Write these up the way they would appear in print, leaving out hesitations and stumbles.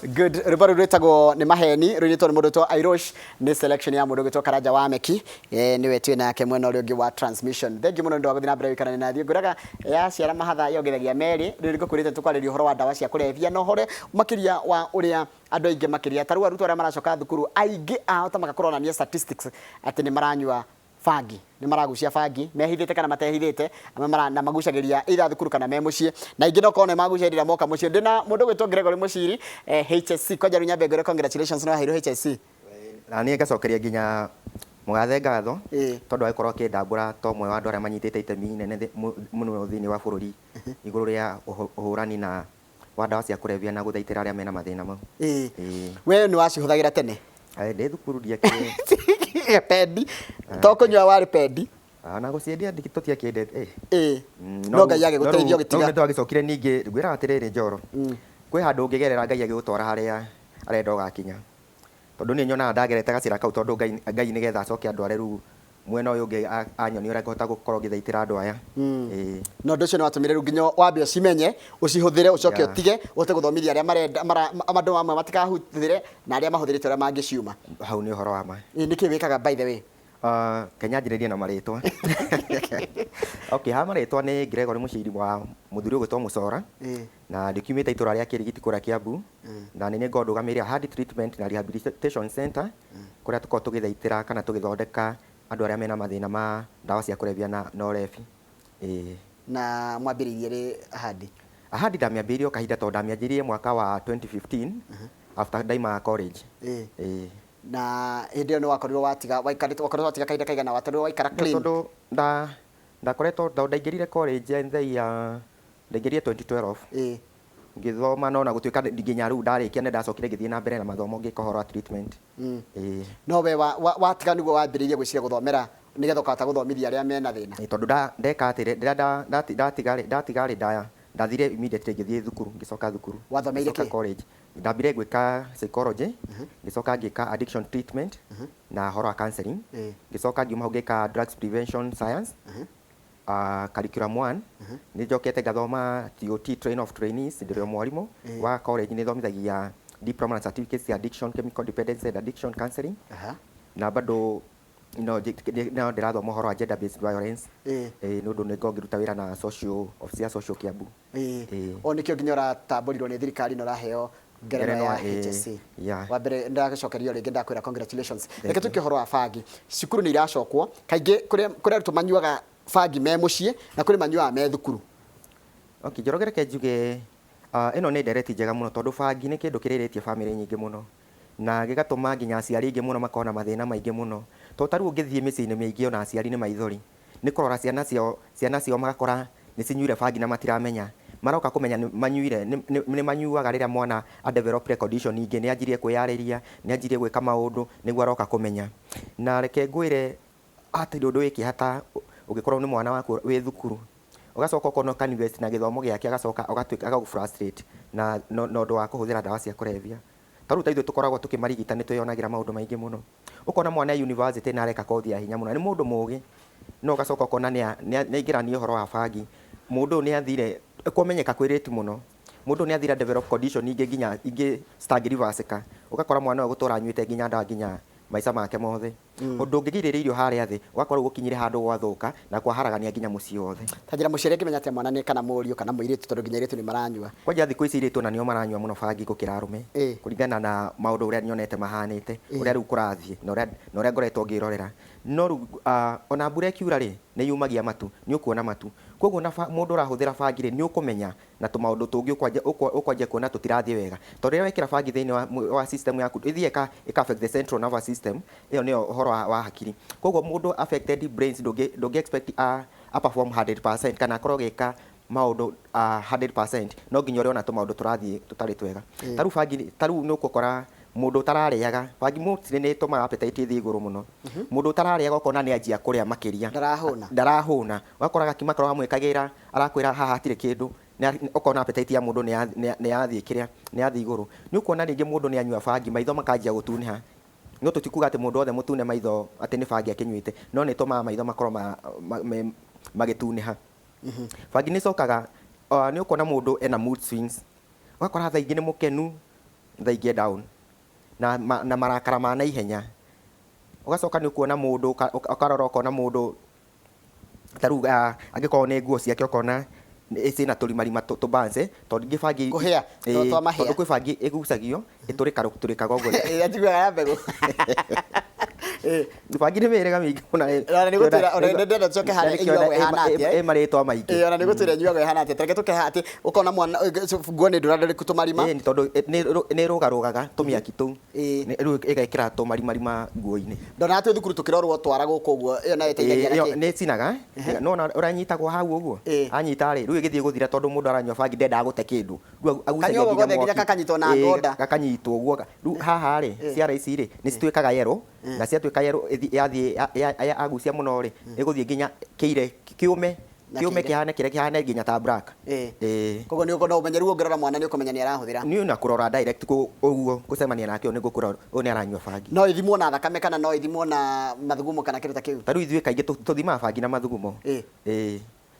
Good. Rwĩmbo rũu rwĩtagwo nĩ maheni, rũinĩtwo nĩ mũndũ wĩtwo Airosh, nĩ selection ya mũndũ ũgwĩtwo Karanja wa Meki, nĩwe twĩ nake mwena ũrĩa ũngĩ wa transmission. Thank you mũno nĩ ũndũ wa gũthiĩ na mbere gũikarania na ithuĩ. Ngwĩraga yaciara mahatha yongithagia merĩ. Rĩu nĩngũkwĩrĩte tũkwarĩria ũhoro wa ndawa cia kũrebia na ũhoro makĩria wa ũrĩa andũ aingĩ makĩria ta rĩu arutwo arĩa maracoka thukuru aingĩ ao ta magakũronania statistics atĩ nĩ maranyua bangi, nĩ maragucia bangi mehithĩte kana matehithĩte, amwe mara, na magucagĩria either thukuru kana me mũciĩ, na aingĩ no korwo nĩ magucia hĩndĩ ĩrĩa moka mũciĩ. Ndĩna mũndũ ũgwĩtwo Gregory Mũciri, HSC. Kwanja rĩu nyambe ngwĩre congratulations nĩ waheirwo HSC. Na niĩ ngacokeria nginya mũgathe ngatho tondũ agĩkorwo akĩndambũra ta ũmwe wa andũ arĩa manyitĩte itemi inene mũno thĩinĩ wa bũrũri igũrũ rĩa ũhũrani na wa ndawa cia kũrebia na gũthaitĩra arĩa mena mathĩna mau. Ĩĩ. We nĩ wacihũthagĩra tene? Ĩ, ndĩ thukuru ndiakĩrĩ. Pendi. To kũnyua warĩ pendi? Ona gũciendia tũtiakĩendete. Ĩĩ. No Ngai agĩgũteithia ũgĩtiga. No nĩ twagĩcokire ningĩ, ngwĩraga atĩrĩrĩ Njoro, kwĩ handũ ũngĩgerera Ngai agĩgũtwara harĩa arenda ũgakinya. Tondũ niĩ nyonaga ndagerete gacĩra kau tondũ Ngai nĩgetha acoke andware rĩu mwena ũyũ ũngĩ anyonie ũrĩa ngũhota gũkorwo ngĩthaitĩra andũ aya. Ĩĩ. Na ũndũ ũcio nĩ watũmire rĩu nginya wambe ũcimenye, ũcihũthĩre, ũcoke ũtige, ũhote gũthomithia arĩa marenda, andũ amwe matikahũthĩre na arĩa mahũthĩrĩte ũrĩa mangĩciuma. Hau nĩ ũhoro wa ma. Ĩĩ nĩkĩ wĩkaga by the way? Reke nyanjĩrĩrie na marĩtwa. Okay, ha marĩtwa nĩ Gregory Mũciri wa mũthuri ũgwĩtwo Mũcora. Na ndĩkiumĩte itũra rĩa Kĩrigiti kũrĩa Kĩambu. Na nĩ niĩ ngoragwo ndũgamĩrĩire Ahadi Treatment na Rehabilitation Centre kũrĩa tũkoragwo tũgĩthaitĩra kana tũgĩthondeka andũ arĩa mena mathĩna ma ndawa cia kũrebia na ũrebi. Ĩĩ. Na mwambĩrĩirie rĩ Ahadi? Ahadi ndamĩambĩrĩirie o kahinda tondũ ndamĩanjirie mwaka wa 2015 after ndaima college. Ĩĩ. Na hĩndĩ ĩyo nĩ wakorirwo watiga, waikarĩte, wakorirwo watiga kahinda kaigana wakorirwo waikara clean? Tondũ ndakoretwo, tondũ ndaingĩrire college in the year, ndaingĩrire 2012. Ngĩthoma no ona gũtuĩka nginya rĩu ndarĩkia nĩ ndacokire ngĩthiĩ na mbere na mathomo ngĩka ũhoro wa treatment. Ĩĩ. No we watiga nĩguo wambĩrĩirie gwĩciria gũthomera nĩgetha ũkahota gũthomithia arĩa mena thĩna? Ĩĩ tondũ ndeka atĩrĩ, rĩrĩa ndatiga rĩ, ndathire immediately ngĩthiĩ thukuru, ngĩcoka thukuru. Wathomeire Ngĩcoka kĩ? college. Ndambire gwĩka psychology, ngĩcoka ngĩka addiction treatment na ũhoro wa counseling. Ngĩcoka ngiuma hau ngĩka drugs prevention science, curriculum one. Nĩ njokete ngathoma TOT, train of trainees, ndĩrĩ o mwarimũ wa college, nĩ thomithagia diploma na certificates cia addiction, chemical dependence and addiction counseling. Na bado no ndĩrathoma ũhoro wa gender based violence. Nĩ ũndũ nĩ ngoragwo ngĩruta wĩra na social, office ya social Kiambu. Ĩĩ. O nĩkĩo nginya ũratambũrirwo nĩ thirikari na ũraheo ngerenwa ya HSC. Yeah. Wa mbere ndagĩcokeria rĩngĩ ndakwĩra congratulations. Reke tũke ũhoro wa bangi. Cukuru nĩ iracokwo. Kaingĩ kũrĩ arutwo manyuaga bangi me mũciĩ na kũrĩ manyuaga me thukuru. Okay, Njoroge reke njuge ĩno nĩ ndereti njega mũno tondũ bangi nĩ kĩndũ kĩrĩrĩtie bamĩrĩ nyingĩ mũno na gĩgatũma nginya aciari aingĩ mũno makorwo na mathĩna maingĩ mũno. Tondũ ta rĩu ũngĩthiĩ mĩciĩ-inĩ mĩingĩ ona aciari nĩ maithori. Nĩ kũrora ciana ciao, ciana ciao magakora nĩ cinyuire bangi na matiramenya. Maroka kũmenya nĩ manyuire, nĩ manyuaga rĩrĩa mwana a develop condition ingĩ, nĩ anjirie kwĩyarĩria, nĩ anjirie gwĩka maũndũ, nĩguo aroka kũmenya. Na reke ngwĩre hatirĩ ũndũ wĩ kĩeha ta ũngĩkorwo nĩ mwana waku wĩ thukuru, ũgacoka ũkona ũka invest na gĩthomo gĩake agacoka agatuĩka agagũ frustrate na ũndũ wa kũhũthĩra ndawa cia kũrebia. Ta rĩu ta ithuĩ tũkoragwo tũkĩmarigita nĩ twĩyonagĩra maũndũ maingĩ mũno. Ũkona mwana e university na areka kothi ya hinya mũno, na nĩ mũndũ mũgĩ, no ũgacoka ũkona nĩ aingĩrania ũhoro wa bangi. Mũndũ ũyũ nĩ athire, kwamenyeka kwĩ late mũno, mũndũ ũyũ nĩ athire a develop condition ingĩ nginya ingĩ citangĩ reverse ĩka. Ũgakora mwana ũyũ egũtũra anyuĩte nginya ndawa nginya maica make mothe. Ũndũ ũngĩgirĩrĩirio harĩa thĩ, ũgakora rĩu gũkinyire handũ gwathũka na kwaharagania nginya mũciĩ wothe. Ta njĩra, mũciari angĩmenya atĩa mwana nĩ kana mũriũ kana mũirĩtu tondũ nginya airĩtu nĩ maranyua? Kwanja thikũ ici airĩtu ona nĩo maranyua mũno bangi gũkĩra arũme, kũringana na maũndũ ũrĩa nyonete mahanĩte, ũrĩa rĩu kũrathiĩ na ũrĩa na ũrĩa ngoretwo ngĩrorera. No rĩu ona mbura ĩkiura rĩ, nĩ yumagia matu, nĩ ũkuona matu. Kwoguo ona mũndũ ũrahũthĩra bangi rĩ, nĩ ũkũmenya na tũmaũndũ tũngĩ ũkwanjia kuona tũtirathiĩ wega. Tondũ rĩrĩa wekĩra bangi thĩinĩ wa system yaku, ĩthiaga ĩka affect the central nervous system, ĩyo nĩyo ũhoro wa hakiri. Koguo mũndũ affected brains ndũngĩ expect a perform 100% kana akorwo agĩka maũndũ 100%, no nginya ũrĩona tũmaũndũ tũrathiĩ tũtarĩ twega. Ta rĩu bangi, ta rĩu nĩ ũgũkora mũndũ ũtararĩaga, bangi mostly nĩ ĩtũmaga appetite ĩthiĩ igũrũ mũno. Mũndũ ũtararĩaga ũkona nĩ anjia kũrĩa makĩria. Ndarahũna. Ndarahũna. Ũgakora gakima karĩa wamwĩkagĩra arakwĩra haha hatirĩ kĩndũ, ũkona appetite ya mũndũ nĩ yathiĩ kĩrĩa, nĩ yathiĩ igũrũ. Nĩ ũkuona rĩngĩ mũndũ nĩ anyua bangi maitho makanjia gũtunĩha, no tũtikuga atĩ mũndũ wothe mũtune maitho atĩ nĩ bangi akĩnyuĩte, no nĩ ĩtũmaga maitho makorwo magĩtunĩha. Bangi nĩ ĩcokaga, nĩ ũkuona mũndũ ena mood swings, ũgakora thaa ingĩ nĩ mũkenu, Thaa ingĩ down na, na marakara ma naihenya. Ũgacoka nĩ ũkuona mũndũ ũkarora ũkona mũndũ ta rĩu angĩkorwo nĩ nguo ciake, ũkona ciĩna tũrimarima tũbance, tondũ ingĩ bangi Kũhĩa, twa mahĩa. Tondũ kwĩ bangi ĩgucagio ĩtũrĩkaga ũguo. Ĩĩ, njiguaga ya mbegũ. Bangi nĩ mĩhĩrĩga mĩingĩ mũno. Ona nĩ gũtwĩra, ona nĩ ndĩrenda tũcoke harĩa ĩnyuagwo ĩhana atĩa. Ĩ marĩtwa maingĩ. Ĩĩ, ona nĩ gũtwĩra ĩnyuagwo ĩhana atĩa. Tareke tũkeha atĩ ũkona mwana nguo nĩ ndũrandũrĩku tũmarima. Ĩĩ, tondũ nĩ ĩrũgarũgaga tũmĩaki tũu. Rĩu ĩgekĩra tũmarimarima nguo-inĩ. Ndonaga twĩ thukuru tũkĩrorwo twara gũkũ ũguo, ĩyo nayo ĩteithagia na kĩ? Nĩ ĩcinaga, nĩwona ũrĩa nyitagwo hau ũguo? Anyita rĩ, rĩu ĩgĩthiĩ gũthira, tondũ mũndũ aranyua bangi ndendaga gũte kĩndũ. Rĩu agucagia Kanyuagwo nginya gothe nginya mwaki. gakanyitwo na ngonda. Gakanyitwo ũguo. Rĩu haha rĩ, ciara ici rĩ, nĩ cituĩkaga yellow, na ciatuĩka yellow yathiĩ agucia mũno rĩ, ĩgũthiĩ nginya kĩire, kĩũme. Na Kĩũme kĩire. Kĩhane kĩrĩa kĩhane nginya ta black. Koguo nĩ no ũmenye rĩu ũngĩrora mwana nĩ ũkũmenya nĩ arahũthĩra. Niĩ na kũrora direct ũguo gũcemania nake ũyũ nĩ ngũkũrora ũyũ nĩ aranyua bangi. No ithimwo na thakame kana no ithimwo na mathugumo kana kĩndũ ta kĩu? Ta rĩu ithuĩ kaingĩ tũthimaga bangi na mathugumo.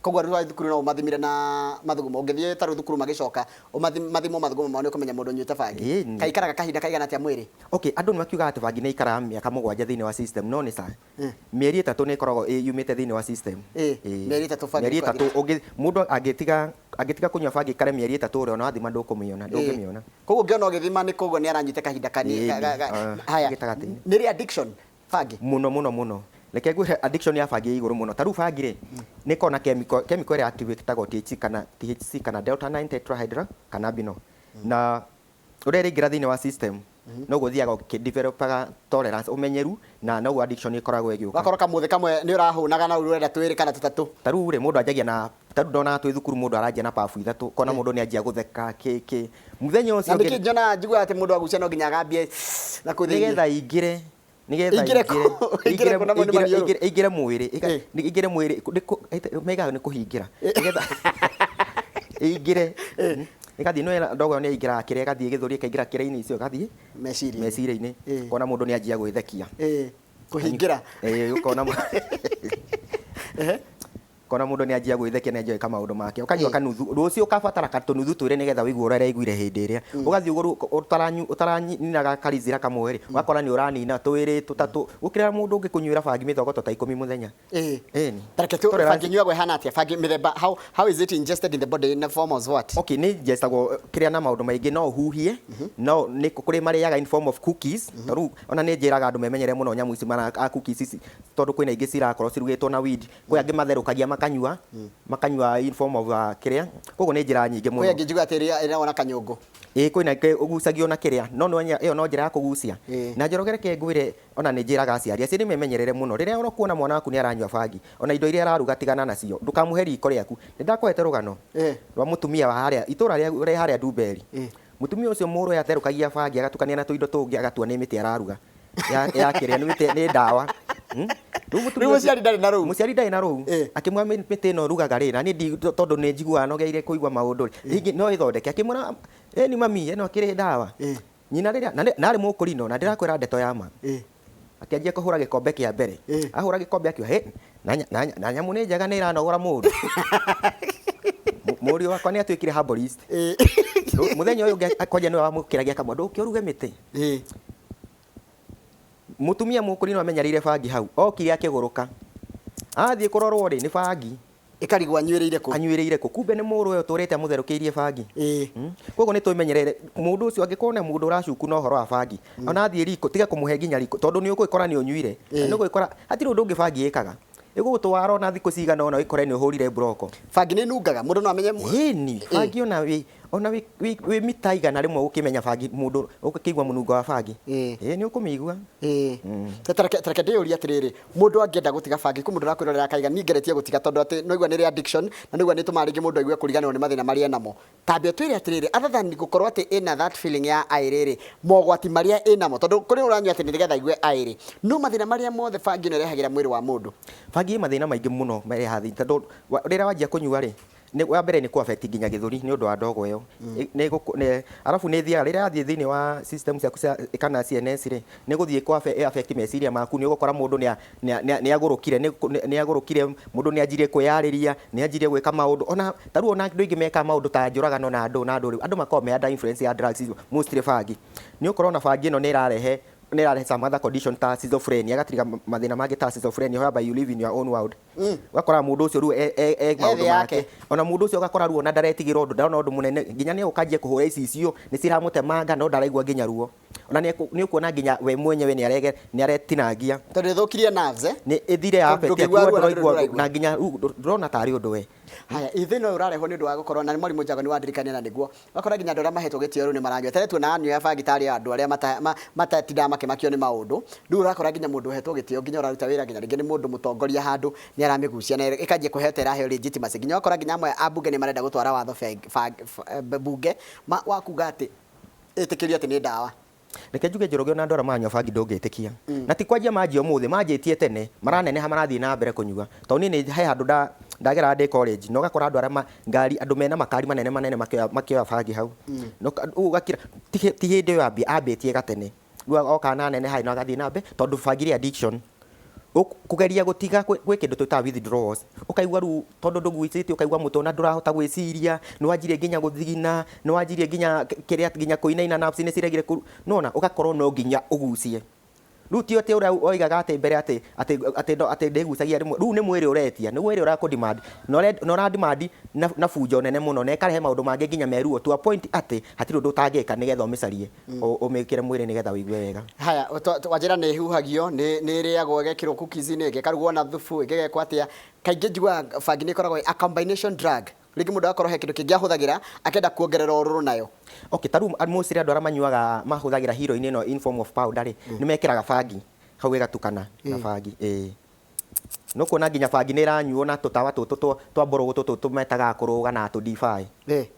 Koguo arutwo a thukuru no ũmathimire na mathugumo. Ũngĩthiĩ ta rĩu thukuru magĩcoka, mathimwo mathugumo mao nĩ ũkũmenya mũndũ ũnyuĩte bangi. Kaikaraga kahinda kaigana atĩa mwĩrĩ? Okay, andũ nĩ makiugaga atĩ bangi nĩ ikaraga mĩaka 7 thĩinĩ wa system, no nĩ ca. Mĩeri 3 nĩ ĩkoragwo yumĩte thĩinĩ wa system. Mĩeri 3 bangi Mĩeri 3 ĩkwagĩrĩra. Ũngĩ mũndũ angĩtiga kũnyua bangi ikare mĩeri 3 ũrĩa ona wathima ndũkũmĩona, ndũngĩmĩona. Koguo ũngĩona ũgĩthima nĩ koguo nĩ aranyuĩte kahinda kani. Haya. Gĩtagatĩ-inĩ. Nĩ rĩ addiction bangi? Mũno mũno mũno. Reke ngwĩre, addiction ya bangi ĩ igũrũ mũno. Ta rĩu bangi rĩ, nĩ ĩkoragwo na chemical ĩrĩa active ĩtagwo THC kana THC kana delta 9 tetrahydrocannabinol. Na ũrĩa ĩraingĩra thĩinĩ wa system, noguo ũthiaga ũkĩdevelopaga tolerance, ũmenyeru, na noguo addiction ĩkoragwo ĩgĩũka. Ũgakorwo kamũthĩ kamwe nĩ ũrahũnaga na rĩu ũrenda twĩrĩ kana tũtatũ. Ta rĩu rĩ, mũndũ anjagia na, ta rĩu ndonaga twĩ thukuru mũndũ aranjia na puff ithatũ, ũkona mũndũ nĩ anjia gũtheka kĩ mũthenya ũcio Na ũngĩ. nĩkĩ nyonaga njiguaga atĩ mũndũ agucia no nginya agambie na kũu thĩinĩ. Nĩgetha ingĩre, nĩgetha Ingĩre kũ? Ingĩre Ingĩre kũ na mũndũ maniũrũ? Ingĩre mwĩrĩ, ingĩre mwĩrĩ, maigaga nĩ kũhingĩra nĩgetha ĩingĩre, ĩgathiĩ no ndogo ĩyo nĩ ĩingĩraga kĩrĩa, ĩgathiĩ gĩthũri, ĩkaingĩra kĩrĩa-inĩ icio, ĩgathiĩ Meciria. Meciria-inĩ. Ũkona mũndũ nĩ anjia gwĩthekia. Kũhingĩra. Ĩĩ, ũkona mũndũ nĩ anjia gwĩthekia, nĩ anjia gwĩka maũndũ make, ũkanyua kanuthu, rũciũ ũkabatara tũnuthu twĩrĩ nĩgetha ũigue ũrĩa ũraiguire hĩndĩ ĩrĩa ũgathiĩ ũguo. Rĩu ũtaraninaga karizira kamwe rĩ, ũgakora nĩ ũranina twĩrĩ tũtatũ, gũkĩra mũndũ ũngĩ kũnyuĩra bangi mĩthogoto ta 10 mũthenya. Ĩni. Tareke tu Tolerance. Bangi nyuagwo ĩhana atĩa? Bangi mĩthemba, how is it ingested in the body, in the form of what? Okay, nĩ njecagwo kĩrĩa na maũndũ maingĩ. No ũhuhie, no nĩ kũrĩ marĩaga in form of cookies. Ta rĩu ona nĩ njĩraga andũ memenyere mũno nyamũ ici mara a cookies ici, tondũ kwĩna ingĩ cirakorwo cirugĩtwo na weed, kwĩ angĩ matherũkagia makanyua in form of kĩrĩa. Koguo nĩ njĩra nyingĩ Kwĩ mũno. angĩ njiguaga atĩ ĩrĩagwo na kanyũngũ. Ĩĩ, kwĩna ĩngĩ ũgucagio na kĩrĩa, no nĩ ĩyo no njĩra ya kũgucia. Na Njoroge, reke ngwĩre, ona nĩ njĩraga aciari, aciari memenyerere mũno rĩrĩa ũkuona mwana waku nĩ aranyua bangi, ona indo iria araruga tigana nacio, ndũkamũhe riko rĩaku. Nĩ ndakũhete rũgano rwa mũtumia wa harĩa itũra rĩa harĩa Ndumberi. Mũtumia ũcio mũrũ atherũkagia bangi agatukania na tũindo tũngĩ, agatua nĩ mĩtĩ araruga ya kĩrĩa, nĩ mĩtĩ, nĩ ndawa. Rĩu mũtumia Rĩu mũciari ndarĩ na rũu. Mũciari ndarĩ na rũu. Akĩmwĩra, "Mĩtĩ ĩno rugaga rĩ, na niĩ tondũ nĩ njiguaga nogeire kũigua maũndũ rĩ, hihi no ĩthondeke?" Akĩmwĩra, "Ĩni mami, ĩno ĩkĩrĩ ndawa." Nyina rĩrĩa na arĩ mũkũrino, na ndĩrakwĩra ndeto ya ma, akĩanjia kũhũra gĩkombe kĩa mbere. Ahũra gĩkombe akiuga, "Hĩ, na nyamũ nĩ njega, nĩ ĩranogora mũndũ. Mũriũ wakwa nĩ atuĩkire herbalist." Mũthenya ũyũ ũngĩ kwanja nĩwe wamũkĩragia akamwĩra, "Ndũke ũruge mĩtĩ." Mũtumia mũkũrino amenyereire bangi hau, okire akĩgũrũka, athiĩ kũrorwo rĩ, nĩ bangi. Ĩkarigwo anyuĩrĩire kũ. Anyuĩrĩire kũ? Kumbe nĩ mũrũ ũyũ ũtũrĩte amũtherũkĩirie bangi. Koguo nĩ twĩmenyerere mũndũ ũcio, angĩkorwo na mũndũ ũracuku na ũhoro wa bangi, ona athiĩ riko tiga kũmũhe nginya riko, tondũ nĩ ũgũgĩkora nĩ ũnyuire. Na nĩ ũgũgĩkora hatirĩ ũndũ ũngĩ bangi ĩkaga, ĩgũgũtwara ona thikũ cigana ũna ũkore nĩ ũhũrire mburoko. Bangi nĩ nungaga, mũndũ no amenye? Ĩni, bangi ona wĩ mita 100 ũkĩmenya bangi, mũndũ ũkĩigua mũnungo wa bangi. Ĩĩ, nĩ ũkũmĩigua. Ta reke ndĩyũrie atĩrĩrĩ, mũndũ angĩenda gũtiga bangi, kwĩ mũndũ ũrakwĩrorera akaiga niĩ ngeretie gũtiga, tondũ atĩ no igua nĩ addiction na nĩigua nĩ ĩtũmaga rĩngĩ mũndũ aigue kũriganĩrwo nĩ mathĩna marĩa enamo. Tambe ũtwĩre atĩrĩrĩ, other than gũkorwo atĩ ĩna that feeling ya aĩ rĩrĩ, mogwati marĩa ĩnamo, tondũ kũrĩ ũranyua atĩ nĩgetha aigue aĩ rĩ, no mathĩna marĩa mothe bangi ĩno ĩrehagĩra mwĩrĩ wa mũndũ? Bangi ĩ mathĩna maingĩ mũno marehaga thĩinĩ, tondũ rĩrĩa wanjia kũnyua rĩ, Nĩ wa mbere nĩ kũ affect nginya gĩthũri nĩ ũndũ wa ndogo ĩyo. Nĩ arabu nĩ ĩthiaga rĩrĩa yathiĩ thĩinĩ wa system ciaku cia kana CNS rĩ, nĩ gũthiĩ kũ affect meciria maku. Nĩ ũgũkora mũndũ nĩ agũrũkire, nĩ agũrũkire, mũndũ nĩ anjirie kwĩyarĩria, nĩ anjirie gwĩka maũndũ ona ta rĩu ona andũ aingĩ mekaga maũndũ ta njũragano na andũ na andũ. Rĩu andũ makoragwo me under influence ya drugs icio, mostly bangi. Nĩ ũkora ona bangi ĩno nĩ ĩrarehe some other condition ta schizophrenia, ĩgatiriga mathĩna mangĩ ta schizophrenia, whereby you live in your own world. Ũgakora mũndũ ũcio rĩu e maũndũ thĩ yake. Make. Ona mũndũ ũcio ũgakora rĩu ona ndaretigĩra ũndũ, ndarona ũndũ mũnene, nginya nĩ egũkanjia kũhũra icicio, nĩ ciramũtemanga, no ndaraigua nginya ruo. Ona nĩ ũkuona nginya we mwenyewe nĩ aretinangia. Tondũ ĩthũkirie nerves, eh? Nĩ ĩthire ya Tondũ affect ndũngĩigua ruo na ndũraigua ndũraigua. Na nginya rĩu ndũrona tarĩ ũndũ we. Haya, thĩna ũyũ ũrarehwo nĩ ũndũ wa gũkorwo na nĩ mwarimũ Njago nĩ wandirikania na nĩguo ũgakora nginya andũ arĩa mahetwo gĩtĩo rĩu nĩ maranyua. Tene tuonaga anyua bangi tarĩ andũ arĩa matatindaga makĩmakio nĩ maũndũ. Rĩu ũrakora nginya mũndũ ũhetwo gĩtĩo, nginya ũraruta wĩra, nginya rĩngĩ nĩ mũndũ mũtongoria handũ, nĩ aramĩgucia na ĩkanjia kũheo ta ĩraheo legitimacy. Nginya ũgakora nginya amwe a mbunge nĩ marenda gũtwara watho mbunge wa kuga atĩ ĩtĩkĩrio atĩ nĩ ndawa. Reke njuge, Njoroge, ona andũ arĩa maranyua bangi ndũngĩtĩkia, na ti kwanjia manjia ũmũthĩ, manjĩtie tene, maraneneha, marathiĩ na mbere kũnyua. Tondũ niĩ nĩ he handũ ndageraga ndĩ college, na ũgakora andũ arĩa ngari, andũ mena makari manene manene makĩoya bangi hau. Na ũguo ũgakira ti hĩndĩ ĩyo ambĩtie gatene, rĩu oka na neneha na agathiĩ na mbere, tondũ bangi rĩ addiction. Kũgeria gũtiga gwĩ kĩndũ twĩtaga withdrawals. Ũkaigua rĩu tondũ ndũgucĩtie, ũkaigua mũtwe ona ndũrahota gwĩciria, nĩ wanjirie nginya gũthigina, nĩ wanjirie nginya kĩrĩa, nginya kũinaina, nerves nĩ ciregire nona ũgakorwo no nginya ũgucie. Rĩu ti atĩ ũrĩa oigaga atĩ mbere atĩ ndĩgucagia rĩmwe, rĩu nĩ mwĩrĩ ũretia, nĩ mwĩrĩ ũrakũ demand na ũra demand na bunjo nene mũno, na ĩkarehe maũndũ mangĩ nginya meruo, to a point atĩ hatirĩ ũndũ ũtangĩka nĩgetha ũmĩcarie, ũmĩkĩre mwĩrĩ nĩgetha ũigue wega. Haya, wanjĩra nĩ ĩhuhagio, nĩ ĩrĩagwo, ĩgekĩrwo cookies-inĩ, ĩngĩ ĩkarugwo na thubu, ĩngĩ ĩgekwo atĩa. Kaingĩ njiguaga bangi nĩ ĩkoragwo a combination drug. Rĩngĩ mũndũ agakorwo he kĩndũ kĩngĩ ahũthagĩra, akenda kuongerera ũrũrũ nayo. Okay, ta rĩu mostly andũ arĩa manyuaga, mahũthagĩra heroin ĩno in form of powder rĩ, nĩ mekĩraga bangi hau ĩgatukana na bangi, ĩĩ. No kuona nginya bangi nĩ ĩranyuo na tũtawa tũtũ twa mbũrũgũtũ tũtũ metaga kũrũga na tũ DeFi.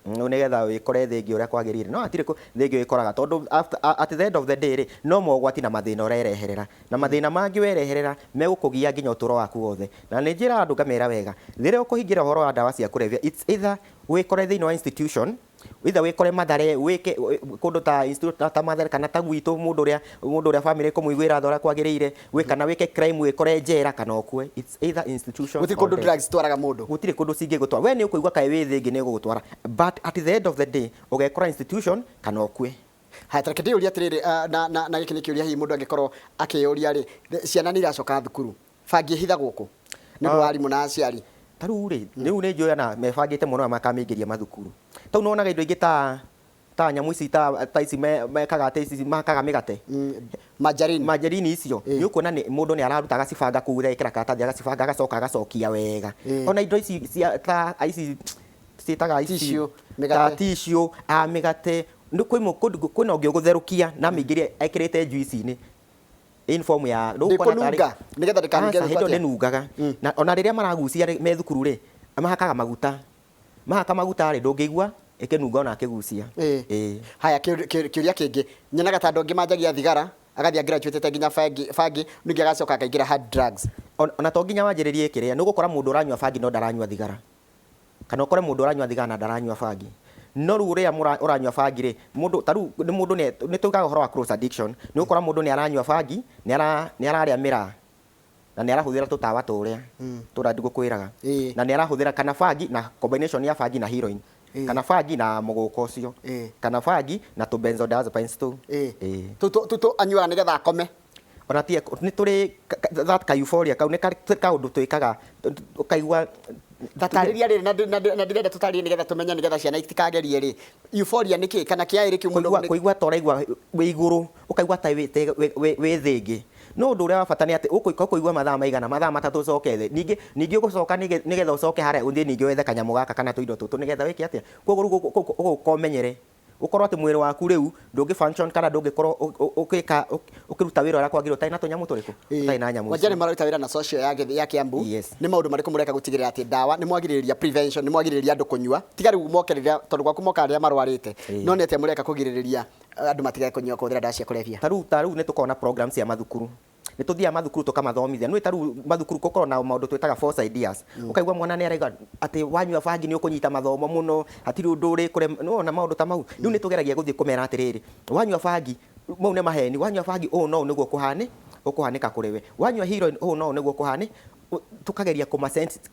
Nĩgetha wĩkore thĩ ĩngĩ ũrĩa kwagĩrĩire, no hatirĩ thĩ ĩngĩ wĩkoraga, tondũ at the end of the day rĩ, no mogwati na mathĩna ũrereherera, na mathĩna mangĩ wereherera megũkũgia nginya ũtũro waku wothe. Na nĩ njĩraga andũ ngamera wega, rĩrĩa ũkũhingĩra ũhoro wa ndawa cia kũrebia, it's either wĩkore thĩinĩ wa institution, either wĩkore Mathare, wĩke kũndũ ta institute ta Mathare kana ta gwitũ, mũndũ ũrĩa family kũmũiguĩra tha ũrĩa kwagĩrĩire, kana wĩke crime wĩkore njera kana ũkue. It's either institution Gũtirĩ or kũndũ death. Drugs itwaraga mũndũ. Gũtirĩ kũndũ cingĩgũtwara. We nĩ ũkũigua kaĩ wĩ thĩ ĩngĩ nĩ ĩgũgũtwara, but at the end of the day ũgekora institution kana ũkue. Haya, tareke ndĩyũrie atĩrĩrĩ, na gĩkĩ nĩ kĩũria hihi mũndũ angĩkorwo akĩyũria rĩ, ciana nĩ iracoka thukuru, bangi ĩhithagwo kũ nĩ ũndũ wa arimũ na aciari? Ta rĩu rĩ, rĩu nĩ njũĩ ona mebangĩte mũno makamĩingĩria mathukuru. Tau nĩwonaga indo ingĩ ta nyamũ ici ta ici mekaga atĩ ici mahakaga mĩgate. Margarine. Margarine icio. Nĩ ũkuona nĩ mũndũ nĩ araruta agacibanga kũu, agekĩra karatathi, agacibanga, agacoka agacokia wega. Ona indo ici cia ta ici ciĩtaga ici Tissue, ta mĩgate. Tissue, a mĩgate nĩ kwĩ kwĩna ũngĩ ũgũtherũkia na mĩingĩrie ekĩrĩte juice-inĩ in form ya rĩu ũkona tarĩ- Ndĩkũnunga nĩgetha ndĩkanunge. Aca, hĩndĩ ĩyo atĩa? ndĩnungaga. Na ona rĩrĩa maragucia rĩ, me thukuru rĩ, mahakaga maguta, mahaka maguta rĩ, ndũngĩigua ĩkĩnunga ona akĩgucia. Ĩĩ. Haya, kĩũria kĩngĩ nyonaga ta andũ angĩ manjagia thigara, agathiĩ graduate nginya bangi, bangi ningĩ agacoka akaingĩra hard drugs. Ona to nginya wanjĩrĩrie kĩrĩa, nĩ ũgũkora mũndũ ũranyua bangi no ndaranyua thigara, kana ũkore mũndũ ũranyua thigara na ndaranyua bangi. No rĩu ũrĩa ũranyua bangi rĩ, mũndũ ta rĩu nĩ mũndũ nĩ tugaga ũhoro wa cross addiction. Nĩ ũgũkora mũndũ nĩ aranyua bangi, nĩ ararĩa mĩraa na nĩ arahũthĩra tũtawa tũrĩa tũrĩa ngũkwĩraga, na nĩ arahũthĩra kana bangi na combination ya bangi na heroin, kana bangi na mũgũka ũcio, kana bangi na tũ benzodiazepines tũu. Ĩĩ. Tũtũ anyuaga nĩgetha akome. Ona ti nĩ tũrĩ that ka euphoria kau nĩ kaũndũ twĩkaga ũkaigua. Tatarĩria rĩrĩ na ndĩrenda tũtarĩrie nĩgetha tũmenye, nĩgetha ciana itikagerie rĩ, euphoria nĩ kĩ kana kĩa ĩrĩ kĩu mũndũ Kũigua ta ũraigua wĩ igũrũ, ũkaigua ta wĩ thĩ ĩngĩ. No ũndũ ũrĩa wa bata nĩ atĩ ũkũigua mathaa maigana, mathaa 3, ũcoke thĩ ningĩ ũgũcoka nĩgetha ũcoke harĩa ũthiĩ ningĩ wethe kanyamũ gaka kana tũindo tũtũ nĩgetha wĩke atĩa. Koguo rĩu ũgũka ũmenyere ũkorwo atĩ mwĩrĩ waku rĩu ndũngĩ function kana ndũngĩkorwo ũgĩka ũkĩruta wĩra ũrĩa kwagĩrĩire ũtarĩ na tũnyamũ tũrĩkũ, ũtarĩ na nyamũ Wanja nĩ icio. Mararuta wĩra na social ya Kiambu. Yes. Nĩ maũndũ marĩkũ mũreka gũtigĩrĩra atĩ ndawa nĩ mwagirĩrĩria prevention, nĩ mwagirĩrĩria andũ kũnyua, tiga rĩu moke rĩrĩa, tondũ gwaku mokaga rĩrĩa marwarĩte, no nĩ atĩa mũreka kũgirĩrĩria andũ matige kũnyua, kũhũthĩra ndawa cia kũrebia? Ta rĩu nĩ tũkoragwo na program cia mathukuru. Nĩ tũthiaga mathukuru tũkamathomithia. Nĩ ta rĩu mathukuru gũkorwo na maũndũ twĩtaga false ideas. Ũkaigua mwana nĩ arauga atĩ wanyua bangi nĩ ũkũnyita mathomo mũno, hatirĩ ũndũ ũrĩkũrema, nĩwona maũndũ ta mau. Rĩu nĩ tũgeragia gũthiĩ kũmera atĩrĩrĩ, wanyua bangi mau nĩ maheni, wanyua bangi ũũ no ũũ nĩguo ũkũhanĩka kũrĩ we, wanyua heroin ũũ no ũũ nĩguo ũkũhanĩ, tũkageria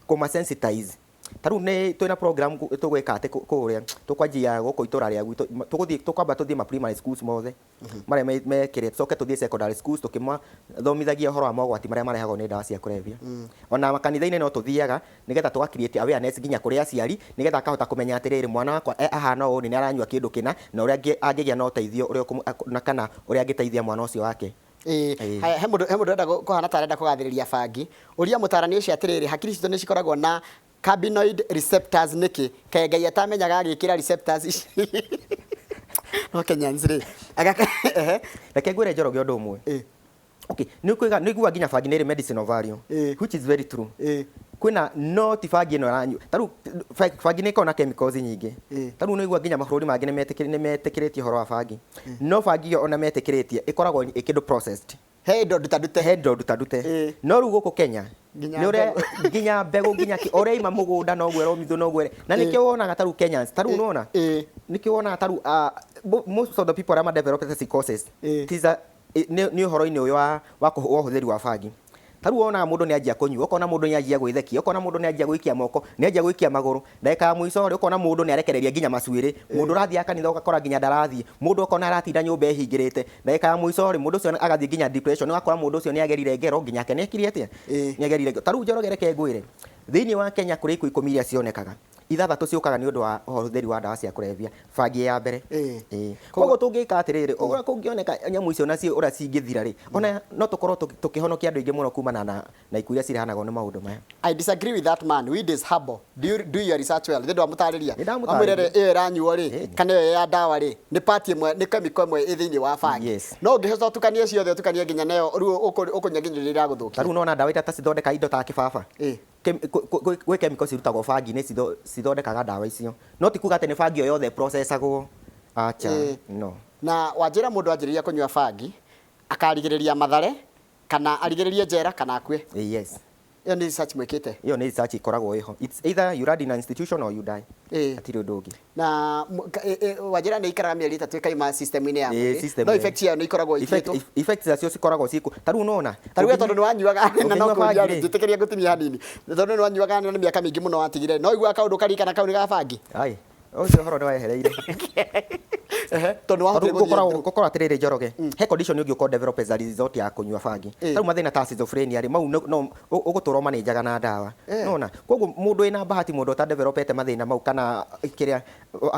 kũma sensitize. Ta rĩu nĩ twĩna program tũgwĩka atĩ kũrĩa tũkwanjia gũkũ itũra rĩa gwitũ, tũgũthiĩ tũkwamba tũthiĩ ma primary schools mothe marĩa mekĩrĩa, tũcoke tũthiĩ secondary schools tũkĩmathomithagia ũhoro wa mogwati marĩa marehagwo nĩ ndawa cia kũrebia. Ona makanitha-inĩ no tũthiaga nĩgetha tũga create awareness nginya kũrĩ aciari, nĩgetha akahota kũmenya atĩrĩrĩ, mwana wakwa ahana ũũ nĩ aranyua kĩndũ kĩna, na ũrĩa angĩgĩa na ũteithio ũrĩa na kana ũrĩa angĩteithia mwana ũcio wake. Ĩĩ, haya, he mũndũ ũrenda kũhana ta arenda kũgathĩrĩria bangi. Ũria mũtarani ũcio atĩrĩrĩ, hakiri citũ nĩ cikoragwo na cannabinoid receptors nĩkĩ? Kaĩ Ngai atamenyaga agĩkĩra receptors ici? No Kenyans rĩ. Ehe. Reke ngwĩre Njoroge ũndũ ũmwe. Okay, nĩ ũkwĩga nĩ iguaga nginya bangi nĩ ĩrĩ medicinal value, which is very true. Kwĩna no ti bangi ĩno ĩranyua. Ta rĩu bangi nĩ ĩkoragwo na chemicals nyingĩ. Ta rĩu nĩ ũigua nginya mabũrũri mangĩ nĩ metĩkĩrĩtie ũhoro wa bangi. No bangi ĩyo ona metĩkĩrĩtie ĩkoragwo ĩ kĩndũ processed. He indo ndutandute. He indo ndutandute. No rĩu gũkũ Kenya nginya nĩ ũrĩa mbegũ. Nginya mbegũ, nginya ũrĩa ima mũgũnda noguo ĩromithio noguo na nĩkĩo wonaga ta rĩu Kenyans, ta rĩu nĩwona nĩkĩo wonaga ta rĩu most of the people arĩa madevelopete psychosis nĩ ũhoro-inĩ ũyũ wa ũhũthĩri wa bangi. Ta rĩu wonaga mũndũ nĩ anjia kũnyua, ũkona mũndũ nĩ anjia gwĩthekia, ũkona mũndũ nĩ anjia gũikia moko, nĩ anjia gũikia magũrũ, ndagĩka ya mũico rĩ, ũkona mũndũ nĩ arekereria nginya macuĩrĩ, mũndũ ũrathiaga kanitha ũgakora nginya ndarathiĩ, mũndũ ũkona aratinda nyũmba ĩhingĩrĩte, ndagĩka ya mũico rĩ, mũndũ ũcio agathiĩ nginya depression, ũgakora mũndũ ũcio nĩ agerire ngero nginya ake nĩ ekire atĩa, nĩ agerire ngero. Ta rĩu Njoroge, reke ngwĩre, thĩinĩ wa Kenya kũrĩ ikuũ 10 iria cionekaga, ithathatũ ciũkaga nĩ ũndũ wa ũhũthĩri wa ndawa cia kũrebia, bangi ya mbere. Ĩĩ. Koguo tũngĩka atĩrĩrĩ, ũrĩa kũngĩoneka nyamũ icio nacio ũrĩa cingĩthira rĩ, ona no tũkorwo tũkĩhonokia andũ aingĩ mũno kumana na ikuũ iria cirehanagwo nĩ maũndũ maya. I disagree with that man. Weed is herbal. Do you do your research well? Nĩ ndwamũtarĩria. Nĩ ndamũtarĩria. Wamwĩra ĩyo ĩranyuo rĩ, kana ĩyo ya ndawa rĩ, nĩ part ĩmwe, nĩ chemical ĩmwe ĩ thĩinĩ wa bangi. No ũngĩhota ũtukanie ciothe, ũtukanie nginya nayo, rĩu ũkũnyua nginya rĩrĩa ĩragũthũkia. Ta rĩu nona ndawa ita ta cithondeka indo ta kĩbaba. Gwĩ chemical cirutagwo bangi-inĩ cithondekaga ndawa icio, no ti kuga atĩ nĩ bangi o yothe processagwo, acha. No. Na wanjĩra mũndũ anjĩrĩria kũnyua bangi, akarigĩrĩria Mathare, kana arigĩrĩrie njera, kana akue. Yes. Ĩyo nĩ research mwĩkĩte? Ĩyo nĩ research ĩkoragwo ĩho. It's either you land in an institution or you die. Hatirĩ ũndũ ũngĩ. Na wanjĩra nĩ ikaraga mĩeri 3 ĩkaima system-inĩ ya mwĩrĩ. System No ĩyo. Effect yayo nĩ ikoragwo ĩtigĩtwo. Effects nacio cikoragwo ciĩkuo. Ta rĩu nona Ta rĩu we tondũ nĩ wanyuaga na no ũngĩnyua kũria bangi rĩ, rĩ. njĩtĩkĩria ngũtinie hanini. Tondũ nĩ wanyuaga na nĩ mĩaka mĩingĩ mũno watigire. No ũiguaga kaũndũ karikana kau nĩ ga bangi? Ai, ũcio ũhoro nĩ wehereire. Ehe, tondũ nĩ wahotire Tondũ gũthiĩ gũkoragwo through. Gũkorwo atĩrĩrĩ Njoroge, he condition ũngĩũka develop as a result ya kũnyua bangi. Ta rĩu mathĩna ta schizophrenia rĩ, mau no ũgũtũra ũmanĩnjaga na ndawa. Nona koguo mũndũ wĩna bahati, mũndũ ũtadevelopete mathĩna mau kana kĩrĩa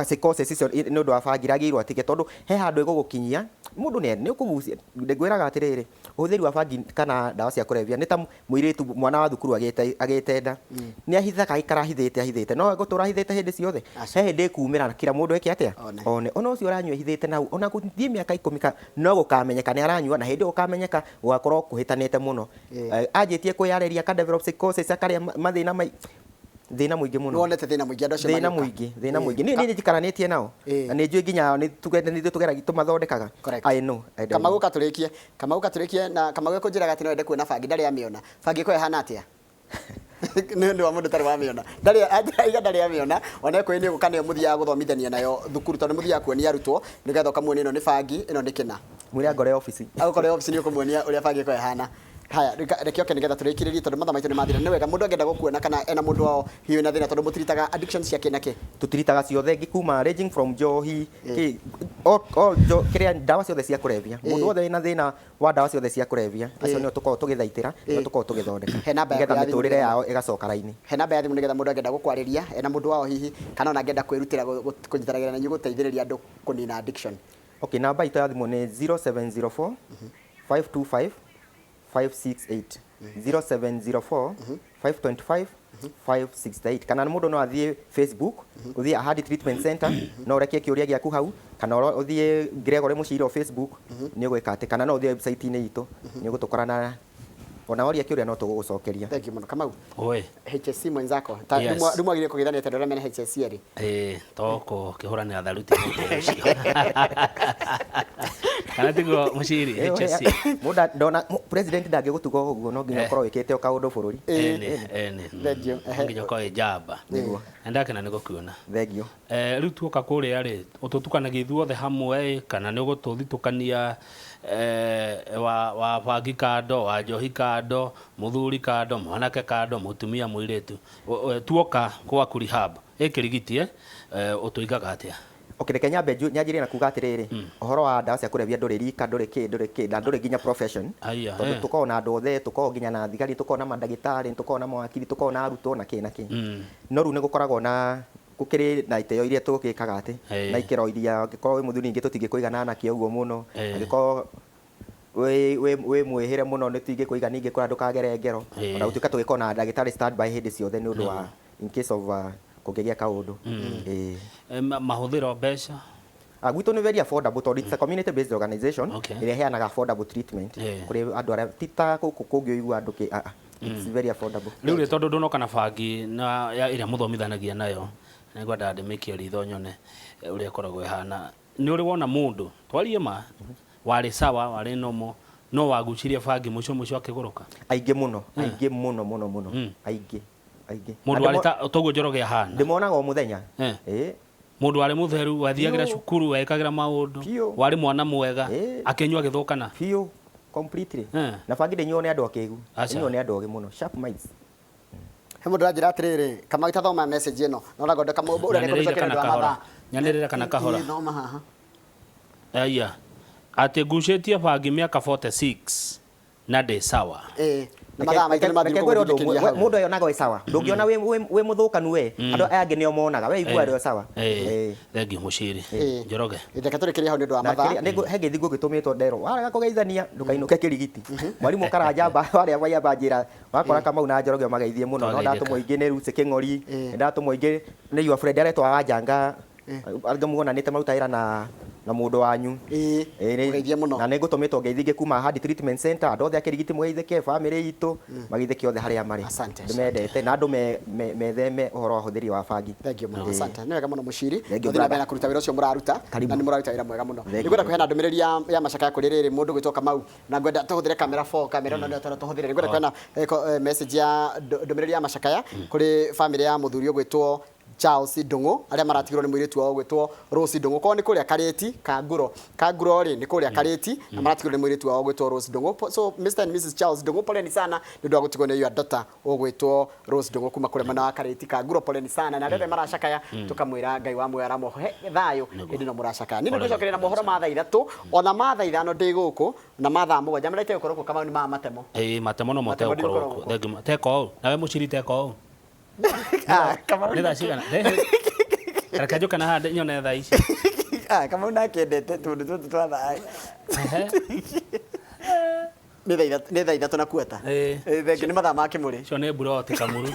psychosis icio nĩ ũndũ wa bangi, ragĩrĩirwo atige, tondũ he handũ ĩgũgũkinyia mũndũ nĩ ũkũgucia. Ngwĩraga atĩrĩrĩ, ũhũthĩri wa bangi kana ndawa cia kũrebia nĩ ta mũirĩtu mwana wa thukuru agĩte nda, nĩ ahithaga, aikara ahithĩte ahithĩte, no egũtũra ahithĩte hĩndĩ ciothe? Aca. He hĩndĩ ĩkumĩra kila mũndũ eke atĩa? One. One. Ona ũcio ũranyua ahithĩte nau, ona gũthiĩ mĩaka 10 no gũkamenyeka nĩ aranyua, na hĩndĩ ĩyo gũkamenyeka gũgakorwo kũhĩtanĩte mũno. Anjĩtie kwĩyarĩria, aka develop psychosis, akarĩa mathĩna mai thĩna mũingĩ mũno. Nĩwonete thĩna mũingĩ andũ acio Thĩna magĩũka. mũingĩ, thĩna mũingĩ. Niĩ nĩ njikaranĩtie nao na nĩ njũĩ nginya nĩ tuge nĩ ithuĩ tũgeragia tũmathondekaga. I know, I don't Kamau know. Katũrĩkie, Kamau katũrĩkie, na Kamau ekũnjĩraga atĩ no ende kuona bangi, ndarĩ amĩona. Bangi ĩkoragwo ĩhana atĩa? Nĩ ũndũ wa mũndũ ũtarĩ wamĩona, ndarĩ aiga ndarĩ amĩona. Ona ĩkũĩ nĩ ũgũka nĩyo mũthiaga gũthomithania nayo thukuru, tondũ mũthiaga kuonia arutwo nĩgetha ũkamuonia ĩno nĩ bangi, ĩno nĩ kĩna. Mwĩre angore obici. Agũkore obici nĩ ũkũmuonia ũrĩa bangi ĩkoragwo ĩhana. Haya, reke oke nĩgetha tũrĩkĩrĩrie, tondũ mathaa maitũ nĩ mathira. Nĩ wega mũndũ angĩenda gũkuona kana ena mũndũ wao hihi wĩna thĩna, tondũ mũtiritaga addiction cia kĩ na kĩ? Tũtiritaga ciothe, ngĩkuma ranging from njohi kĩ all kĩrĩa ndawa ciothe cia kũrebia. Mũndũ wothe wĩna thĩna wa ndawa ciothe cia kũrebia, acio nĩo tũkoragwo tũgĩthaitĩra, nĩo tũkoragwo tũgĩthondeka He namba yaku nĩgetha ya thimũ mĩtũrĩre nĩgetha- yao ĩgacoka raini. He namba ya thimũ nĩgetha mũndũ angĩenda gũkwarĩria ena mũndũ wao hihi, kana ona angĩenda kwĩrutĩra kũnyitanagĩra na inyuĩ gũteithĩrĩria andũ kũnina addiction? Okay, namba itũ ya thimũ nĩ 0704 525 568, 0704 525 568. Kana mũndũ no athiĩ Facebook, ũthiĩ Ahadi Treatment Center, no ũrekie kĩũria gĩaku hau, kana ũthiĩ Gregory Mũciro Facebook, nĩ ũgwĩka atĩ, kana no ũthiĩ website-inĩ itũ, nĩ ũgũtũkora, na ona woria kĩũria no tũgũgũcokeria. Thank you mũno, Kamau. Oi. HSC mwenzako. Ta Yes. rĩu mwagĩrĩire kũgeithania tondũ arĩa mena HSC erĩ. Ĩĩ, to kũhũranĩra tharuti mũndũ ũcio. Kana tiguo mũciri HSC? Mũndũ ndona president ndangĩgũtuga ũguo, no nginya ũkorwo wĩkĩte o kaũndũ bũrũri. Ĩni, ĩni. Thank you. No nginya ũkorwo wĩ njamba. Nĩguo. Na ndakena nĩ gũkuona. Thank you. Rĩu tuoka kũrĩa rĩ, ũtũtukanagia ithuothe hamwe ĩ, kana nĩ ũgũtũthitũkania wa bangi kando, wa njohi kando, mũthuri kando, mwanake kando, mũtumia, mũirĩtu? Tuoka gwaku rehab ĩ Kĩrigiti, ũtũigaga atĩa? Okay, reke nyambe nyanjĩrĩrie na kuga atĩrĩrĩ, ũhoro wa ndawa cia kũrebia ndũrĩ rika, ndũrĩ kĩ, ndũrĩ kĩ, na ndũrĩ nginya profession. Aya, tondũ tũkoragwo na andũ othe, tũkoragwo nginya na thigari, tũkoragwo na mandagĩtarĩ, tũkoragwo na mawakiri, tũkoragwo na arutwo na kĩ na kĩ. No rĩu nĩ gũkoragwo na gũkĩrĩ na itĩo iria tũgĩkaga atĩ na ikĩro iria angĩkorwo wĩ mũthuri ningĩ tũtingĩkũigana nakĩo ũguo mũno, angĩkorwo wĩ mwĩhĩre mũno nĩ tũtingĩkũiga ningĩ kũrĩa ndũkagere ngero. Ona gũtuĩka tũgĩkorwo na ndagĩtarĩ standby hĩndĩ ciothe nĩ ũndũ wa in case of kũngĩgĩa kaũndũ. Ĩĩ. Mahũthĩro mbeca? Gwitũ nĩ very affordable tondũ it's a community based organization ĩrĩa ĩheanaga affordable treatment kũrĩ andũ arĩa ti ta gũkũ kũngĩ ũigua andũ kĩ, ah, ah, it's very affordable. Rĩu rĩ, tondũ ndũnoka na bangi na ĩrĩa mũthomithanagia nayo, nĩngwendaga ndĩmĩikie ritho nyone ũrĩa ĩkoragwo ĩhana. Nĩ ũrĩ wona mũndũ, twarie ma, warĩ sawa, warĩ normal, no wagucirie bangi mũico mũico akĩgũrũka? Aingĩ mũno, aingĩ mũno mũno mũno, aingĩ aingĩ. Mũndũ Na warĩ ta toguo Njoroge ahana? Ndĩmonaga o mũthenya. Ĩĩ. Mũndũ warĩ mũtheru, wathiagĩra Biũ. cukuru, wekagĩra maũndũ, Biũ. warĩ mwana mwega, Ĩĩ. akĩnyua agĩthũkana. Biũ, completely. Na bangi ndĩnyuo nĩ andũ akĩgu. Aca. Ĩnyuo nĩ andũ ogĩ mũno, sharp minds. He mũndũ ũranjĩra atĩrĩrĩ, Kamau itathoma message ĩno, no ũragondeka Kamau ũrĩa Nyanĩrĩire nĩkũmĩcokeria kana nĩ ũndũ wa kahora? mathaa. Nyanĩrĩre kana kahora? Ĩĩ, thoma haha. Aya. Atĩ ngucĩtie bangi mĩaka 46 na ndĩ sawa. Ĩĩ, na mathaa maitũ nĩ mathiru Reke ngwĩre ũndũ kũgũthikĩria ũmwe, hau. mũndũ ayonaga wĩ sawa, ndũngĩona wĩ mũthũkanu we, andũ aya angĩ nĩo monaga we igua arĩ o sawa. Ĩĩ. Thengiũ mũciri. Ĩĩ. Njoroge. Reke tũrĩkĩrie hau nĩ ũndũ wa Na mathaa. kĩrĩa- he ngeithi ngũgĩtũmĩtwo nderwo warega kũgeithania ndũkainũke Kĩrigiti. Mwarimũ Karanja warĩa waiamba njĩra wakora Kamau na Njoroge mageithie mũno. No Twageithĩka. ndatũmwo ingĩ nĩ Lucy Kĩng'ori, nĩ ndatũmwo ingĩ nĩ your friend aretwo Wanjanga, angĩ muonanĩte maruta wĩra na mũndũ wanyu. Ĩĩ, Ĩĩ, mũgeithie mũno. Na nĩ ngũtũmĩtwo ngeithi ingĩ kuma Ahadi Treatment Center, andũ othe a Kĩrigiti mũgeithĩke, famĩlĩ itũ mageithĩke othe harĩa marĩ. Asante. Ndĩmendete na andũ metheme ũhoro wa ũhũthĩri wa bangi. Thank you mũno. Asante. Nĩ wega mũno mũciri. Thank you, Mũthiĩ na mbere brother. na kũruta wĩra ũcio mũraruta. Karibu. Na nĩ mũraruta wĩra mwega mũno. Thank you. Nĩngwenda kũheana ndũmĩrĩri ya macakaya kũrĩ rĩrĩ mũndũ gwĩtwo Kamau, na ngwenda tũhũthĩre kamera 4, kamera ĩno nĩyo tũrĩa tũhũthĩre. Nĩngwenda kũheana message ya ndũmĩrĩri ya macakaya kũrĩ famĩlĩ ya mũthuri ũgwĩtwo Charles Ndung'u, arĩa maratigirwo nĩ mũirĩtu wao ũgwĩtwo Rose Ndung'u. Korwo nĩ kũrĩa Karĩti Kanguro, Kanguro rĩ nĩ kũrĩa Karĩti, na maratigirwo nĩ mũirĩtu wao ũgwĩtwo Rose Ndung'u. So Mr and Mrs Charles Ndung'u, poleni sana nĩ ũndũ wa gũtigwo nĩ your daughter ũgwĩtwo Rose Ndung'u kuma kũrĩa mwena wa Karĩti Kanguro, poleni sana. Na arĩa othe maracakaya tũkamwĩra Ngai wa muoyo aramohe thayũ hĩndĩ ĩno mũracakaya. Niĩ nĩngũcokeria na mohoro ma thaa 3, ona ma thaa 5 ndĩ gũkũ, na ma thaa 7 maraite gũkorwo kuo Kamau nĩ ma matemo. Ĩĩ, matemo no mote Matemo gũkorwo ndigũkorwo kuo. gũkũ. Thengiũ. Teka ũũ. Nawe mũciri teka ũũ. Ah, Kamau Nĩ thaa cigana? Reke njũke na haha nyone thaa ici. Ah, Kamau nakĩendete tũndũ tũtũ twa thaa. Ehe. Nĩ thaa 3 na kuota. Ĩĩ. Ĩĩ, thengiũ nĩ mathaa ma Kĩmũrĩ. Icio nĩ mburoti Kamuru.